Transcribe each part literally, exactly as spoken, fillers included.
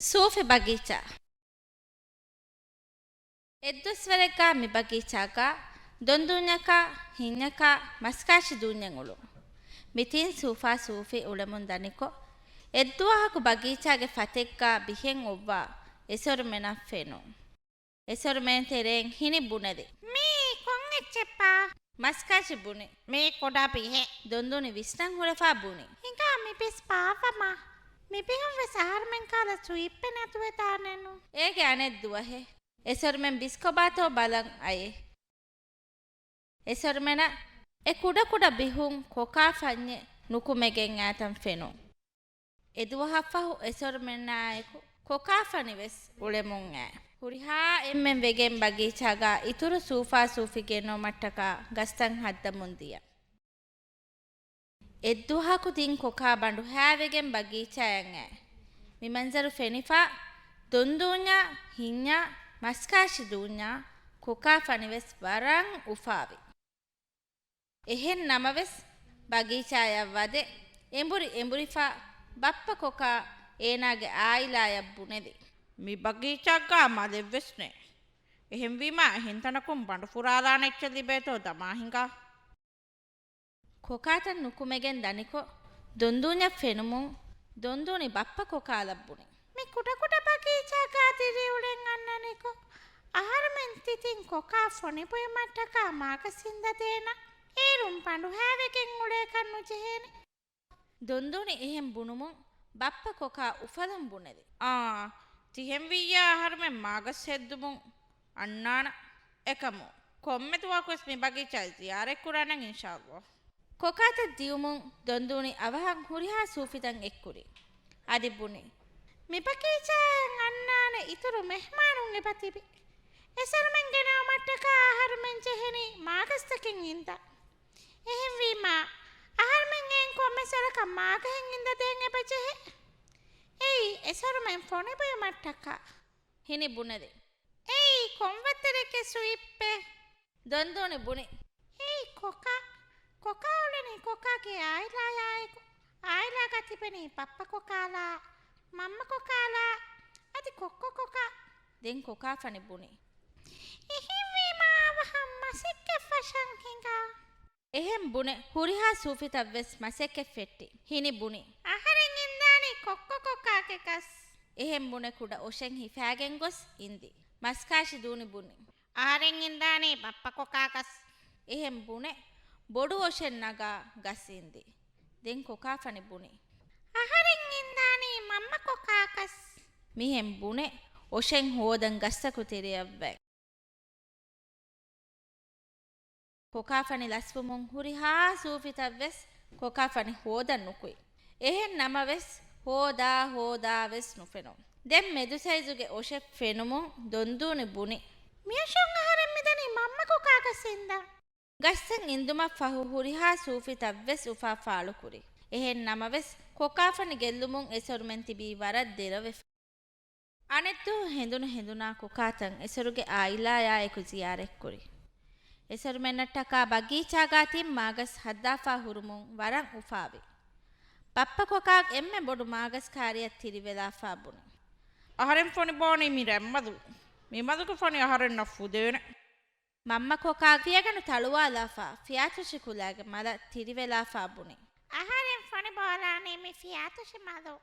ސޫފި ބަގީޗާ. އެއްދުވަސްވަރެއްގާ މި ބަގީޗާގާ ދޮންދޫންޏަކާ، ހިންޏަކާ، މަސްކާށި ދޫންޏެއް އުޅުން. މި ތިން ސޫފާ ސޫފި އުޅެމުން ދަނިކޮށް، އެއްދުވަހަކު ބަގީޗާގެ ފަތެއްގާ ބިހެން އޮއްވާ އެސޮރުމެނަށް ފެނުން. އެސޮރުމެން ތެރެއިން ހިނި ބުނެލި. މީ ކޮން އެއްޗެއްބާ؟ މަސްކާށި ބުނި. މީ ކުޑަ ބިހެއް. ދޮންދޫނި ވިސްނަން ހުރެފާ ބުނި. ހިނގާ މި ބިސް ބާއްވަމާ. މި ބިހުން ވެސް އަހަރުމެން ކާލަ ސުއިއްޕެއް ނަތުވެދާނެނު. އޭގެ އަނެއް ދުވަހެއް. އެސޮރުމެން ބިސްކޮބާތޯ ބަލަން އައޭ. އެސޮރުމެނަށް އެ ކުޑަކުޑަ ބިހުން ކޮކާ ފަންޏެއް ނުކުމެގެން އާތަން ފެނުން. އެދުވަހަށްފަހު އެސޮރުމެންނާއެކު ކޮކާ ފަނިވެސް އުޅެމުން އައި. ހުރިހާ އެންމެން ވެގެން ބަގީޗާގާ އިތުރު ސޫފާ ސޫފި ގެންނުމަށްޓަކާ ގަސްތައް ހައްދަމުން ދިޔަ. އެއްދުވަހަކު ތިން ކޮކާ ބަނޑު ހާވެގެން ބަގީޗާއަށް އައި. މި މަންޒަރު ފެނިފާ ދޮންދޫންޏާ، ހިންޏާ، މަސްކާށި ދޫންޏާ، ކޮކާ ފަނިވެސް ވަރަށް އުފާވި. އެހެން ނަމަވެސް، ބަގީޗާއަށް ވަދެ އެނބުރި އެނބުރިފާ ބައްޕަ ކޮކާ އޭނާގެ އާއިލާއަށް ބުނެލި. މި ބަގީޗާގާ މަލެއްވެސް ނެތް. އެހެންވީމާ، އެހެން ތަނަކުން ބަނޑު ފުރާލާނެ އެއްޗެއް ލިބޭތޯ ދަމާ ހިނގާ. ކޮކާތައް ނުކުމެގެން ދަނިކޮށް، ދޮންދޫންޏަށް ފެނުމުން، ދޮންދޫނި ބައްޕަ ކޮކާލަށް ބުނި. މި ކުޑަކުޑަ ބަގީޗާގާ ދިރިއުޅެން އަންނަނިކޮށް، އަހަރުމެން ތިތިން ކޮކާ ފޮނިބޮއިމަށްޓަކާ މާގަސް އިންދަދޭނަން. އޭރުން ބަނޑު ހާވެގެން އުޅޭކަށް ނުޖެހޭނެ. ދޮންދޫނި އެހެން ބުނުމުން ބައްޕަ ކޮކާ އުފަލުން ބުނެލި. އާ، ތިހެންވިއްޔާ އަހަރުމެން މާގަސް ހެއްދުމުން އަންނާނަން. އެކަމު، ކޮންމެ ދުވަހަކުވެސް މި ބަގީޗާއަށް ޒިޔާރަތްކުރާނަން އިންޝާﷲ. ކޮކާތައް ދިޔުމުން ދޮންދޫނި އަވަހަށް ހުރިހާ ސޫފިތައް އެއްކުރި. އަދި ބުނި. މި ބަގީޗާއަށް އަންނާނެ އިތުރު މެހްމާނުން އެބަތިބި. އެސޮރުމެން ގެނައުމަށްޓަކާ އަހަރުމެން ޖެހެނީ މާގަސްތަކެއް އިންދަން. އެހެންވީމާ، އަހަރުމެން އެއިން ކޮންމެ ސޮރަކަށް މާގަހެއް އިންދަދޭން އެބަޖެހޭ. އެއީ، އެސޮރުމެން ފޮނިބޮއިމަށްޓަކާ. ހިނި ބުނެލި. އެއީ، ކޮން ވައްތަރެއްގެ ސުއިއްޕެއް؟ ދޮންދޫނި ބުނި. އެއީ، ކޮކާ. ކޮކާ އުޅެނީ ކޮކާގެ އާއިލާޔާއެކު. އާއިލާގަ ތިބެނީ ބައްޕަ ކޮކާލާ، މަންމަ ކޮކާލާ، އަދި ކޮއްކޮ ކޮކާ. ދެން ކޮކާ ފަނި ބުނި. އެހެންވީމާ އަވަހަށް މަސެއްގެ ފަށަން ހިނގާ. އެހެން ބުނެ ހުރިހާ ސޫފިތައްވެސް މަސެއްކެ ފެއްޓި. ހިނި ބުނި. އަހަރެން އިންދާނީ ކޮއްކޮ ކޮކާގެ ގަސް. އެހެން ބުނެ ކުޑަ އޮށެއް ހިފާގެން ގޮސް އިންދި. މަސްކާށި ދޫނި ބުނި. އަހަރެން އިންދާނީ ބައްޕަ ކޮކާ ގަސް. އެހެން ބުނެ ބޮޑު އޮށެއް ނަގާ ގަސް އިންދި. ދެން ކޮކާ ފަނި ބުނި. އަހަރެން އިންދާނީ މަންމަ ކޮކާ ގަސް. މިހެން ބުނެ އޮށެއް ހޯދަން ގަސްތަކު ތެރެއަށްވައި. ކޮކާ ފަނި ލަސްވުމުން ހުރިހާ ސޫފިތައްވެސް ކޮކާ ފަނި ހޯދަން ނުކުތް. އެހެން ނަމަވެސް، ހޯދާ ހޯދާވެސް ނުފެނުން. ދެން މެދުސައިޒުގެ އޮށެއް ފެނުމުން ދޮންދޫނި ބުނި. މިއޮށުން އަހަރެން މިދަނީ މަންމަ ކޮކާ ގަސް އިންދަން. ގަސްތައް އިންދުމަށް ފަހު ހުރިހާ ސޫފިތައްވެސް އުފާ ފާޅުކުރި. އެހެން ނަމަވެސް، ކޮކާ ފަނި ގެއްލުމުން އެސޮރުމެން ތިބީ ވަރަށް ދެރަވެފަ. އަނެއްދުވަހު ހެނދުނު ހެނދުނާ ކޮކާތައް އެސޮރުގެ އާއިލާޔާއެކު ޒިޔާރަތްކުރި. އެސޮރުމެންނަށްޓަކާ ބަގީޗާގާ ތިން މާގަސް ހައްދާފާ ހުރުމުން ވަރަށް އުފާވި. ބައްޕަ ކޮކާ އެންމެ ބޮޑު މާގަސް ކާރިއަށް ތިރިވެލާފާ ބުނި. އަހަރެން ފޮނި ބޯނީ މި ރަތްމަދު. މި މަދުގެ ފޮނި އަހަރެންނަށް ފުދޭނެ. މަންމަ ކޮކާ ފިޔަގަނޑު ތަޅުވާލާފާ، ފިޔާތޮށި ކުލައިގެ މަލަށް ތިރިވެލާފާ ބުނި. އަހަރެން ފޮނި ބޯލާނީ މި ފިޔާތޮށި މަލު.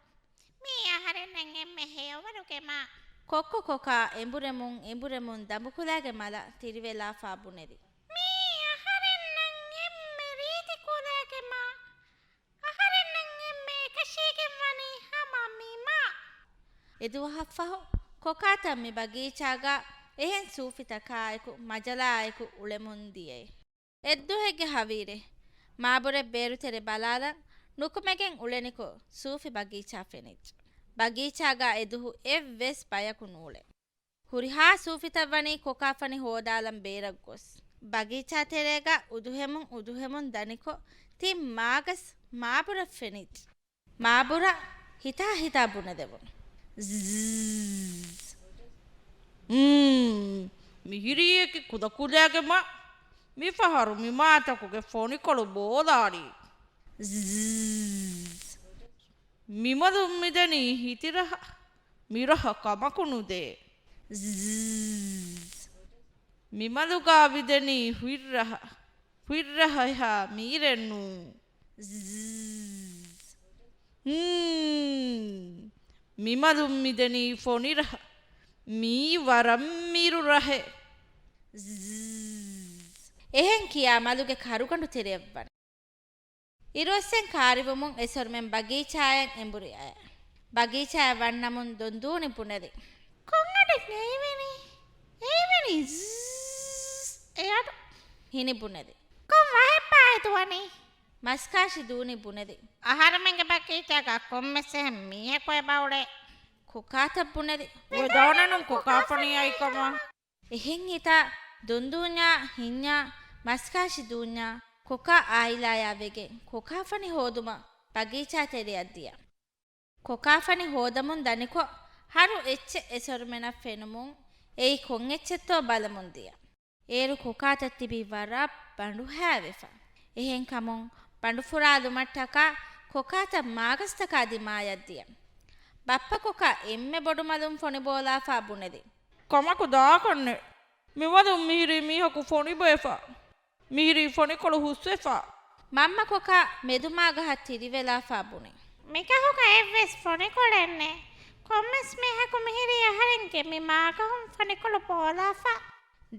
މީ އަހަރެންނަށް އެންމެ ހެޔޮވަރުގެ މަ. ކޮއްކޮ ކޮކާ އެނބުރެމުން އެނބުރެމުން ދަނބުކުލައިގެ މަލަށް ތިރިވެލާފާ ބުނެލި. މީ އަހަރެންނަށް އެންމެ ރީތި ކުލައިގެ މަ. އަހަރެންނަށް އެންމެ އެކަށީގެން ވަނީ ހަމަ މި މަ. އެދުވަހަށްފަހު ކޮކާތައް މި ބަގީޗާގާ އެހެން ސޫފިތަކާއެކު މަޖަލާއެކު އުޅެމުން ދިޔައީ. އެއްދުވަހެއްގެ ހަވީރެއް، މާބުރެ ބޭރުތެރެ ބަލާލަން ނުކުމެގެން އުޅެނިކޮށް ސޫފި ބަގީޗާ ފެނިއްޖެ. ބަގީޗާގާ އެދުހު އެއްވެސް ބަޔަކު ނޫޅެ. ހުރިހާ ސޫފިތައް ވަނީ ކޮކާ ފަނި ހޯދާލަން ބޭރަށް ގޮސް، ބަގީޗާ ތެރޭގާ އުދުހެމުން އުދުހެމުން ދަނިކޮށް ތިން މާގަސް މާބުރަށް ފެނިއްޖެ. މާބުރަށް ހިތާ ހިތާ ބުނެލެވުނު. ޒްޒް. އުން، މިހިރީއަކީ ކުދަކުލައިގެ މަ. މިފަހަރު މި މާތަކުގެ ފޮނިކޮޅު ބޯލާނީ. ޒްޒް. މިމަދުން މިދަނީ ހިތިރަހަ. މިރަހަ ކަމަކު ނުދޭ. ޒްޒް. މިމަލުގާ ވިދެނީ ހުތްރަހަ. ހުތްރަހަ އެހާ މީރެއް ނޫން. ޒްޒް. ހޫން. މިމަލުން މިދެނީ ފޮނިރަހަ. މީ ވަރަށް މީރު ރަހެއް. ޒްޒް. އެހެން ކިޔާ މަލުގެ ކަރުގަނޑު ތެރެއަށް ވަން. އިރުއޮއްސެން ކާރިވުމުން އެސޮރުމެން ބަގީޗާއަށް އެނބުރި އައި. ބަގީޗާއަށް ވަންނަމުން ދޮންދޫނި ބުނެލި. ކޮންއަޑެއް އެއިވެނީ؟ އެއިވެނީ ޒްޒް އެއަޑު. ހިނި ބުނެލި. ކޮން ވަހެއްބާ އެ ދުވަނީ؟ މަސްކާށި ދޫނި ބުނެލި. އަހަރެމެންގެ ބަގީޗާގަ ކޮންމެސް އެހެން މީހަކު އެބައުޅޭ. ކޮކާތައް ބުނެލި. ވެދާނެ ނޫން ކޮކާ ފަނި އައިކަމަށް. އެހެން ހިތާ ދޮންދޫންޏާ ހިންޏާ މަސްކާށި ދޫންޏާ ކޮކާ އާއިލާޔާ ވެގެން ކޮކާ ފަނި ހޯދުމަށް ބަގީޗާ ތެރެއަށް ދިޔަ. ކޮކާ ފަނި ހޯދަމުން ދަނިކޮށް ހަރު އެއްޗެއް އެސޮރުމެނަށް ފެނުމުން އެއީ ކޮން އެއްޗެއްތޯ ބަލަމުން ދިޔަ. އޭރު ކޮކާތައް ތިބީ ވަރަށް ބަނޑުހައިވެފަ. އެހެންކަމުން ބަނޑުފުރާލުމަށްޓަކާ ކޮކާތައް މާގަސްތަކާ ދިމާޔަށް ދިޔަ. ބައްޕަ ކޮކާ އެންމެ ބޮޑު މަލުން ފޮނި ބޯލާފާ ބުނެލި. ކަމަކު ދާކަށްނެ. މިމަލުން މިހިރީ މީހަކު ފޮނި ބޮއެފަ. މިހިރީ ފޮނިކޮޅު ހުސްވެފަ. މަންމަ ކޮކާ މެދުމާގަހަށް ތިރިވެލާފާ ބުނި. މިގަހުގަ އެއްވެސް ފޮނިކޮޅެއްނެއް. ކޮންމެސް މީހަކު މިހިރީ އަހަރެންގެ މި މާގަހުން ފޮނިކޮޅު ބޯލާފަ.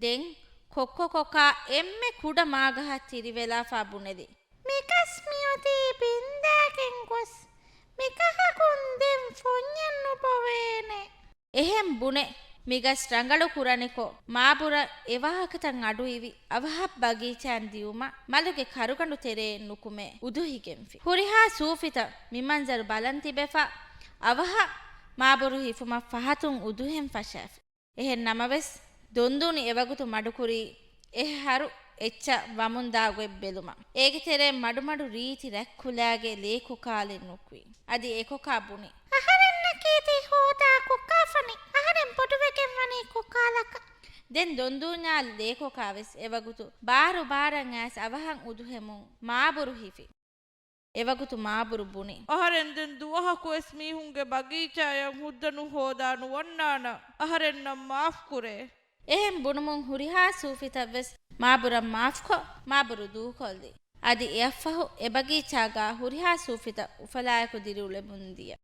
ދެން ކޮއްކޮ ކޮކާ އެންމެ ކުޑަ މާގަހަށް ތިރިވެލާފާ ބުނެލި. މިގަސް މިއޮތީ ބިންދާގެން ގޮސް. މިގަހަކުން ދެން ފޮންޏެއް ނުބޮވޭނެ. އެހެން ބުނެ، މިގަސް ރަނގަޅު ކުރަނިކޮށް، މާބުރަށް އެވާހަކަތައް އަޑުއިވި އަވަހަށް ބަގީޗާއިން ދިޔުމަށް މަލުގެ ކަރުގަނޑު ތެރޭ ނުކުމެ އުދުހިގެންފި. ހުރިހާ ސޫފިތައް މި މަންޒަރު ބަލަން ތިބެފަ، އަވަހަށް މާބުރު ހިފުމަށް ފަހަތުން އުދުހެން ފަށާފި. އެހެން ނަމަވެސް، ދޮންދޫނި އެވަގުތު މަޑުކުރީ އެ ހަރު އެއްޗަށް ވަމުންދާ ގޮތް ބެލުމަށް. އޭގެ ތެރޭ މަޑުމަޑު ރީތި ރަތްކުލައިގެ ލޭކޮކާލެއް ނުކުތް. އަދި އެކޮކާ ބުނި. އަހަރެންނަކީ ތި ހޯދާ ކޮކާފަނި. އަހަރެން ބޮޑުވެގެން ވަނީ ކޮކާލަކަށް. ދެން ދޮންދޫންޏާ ލޭކޮކާވެސް އެވަގުތު ބާރު ބާރަށް އައިސް އަވަހަށް އުދުހެމުން މާބުރު ހިފި. އެވަގުތު މާބުރު ބުނި. އަހަރެން ދެން ދުވަހަކުވެސް މީހުންގެ ބަގީޗާއަށް ހުއްދަ ނުހޯދާ ނުވަންނާނަން. އަހަރެންނަށް މާފްކުރޭ. އެހެން ބުނުމުން ހުރިހާ ސޫފިތައްވެސް މާބުރަށް މާފްކޮށް، މާބުރު ދޫކޮށްލި. އަދި އެއަށްފަހު އެބަގީޗާގާ ހުރިހާ ސޫފިތައް އުފަލާއެކު ދިރިއުޅެމުން ދިޔަ.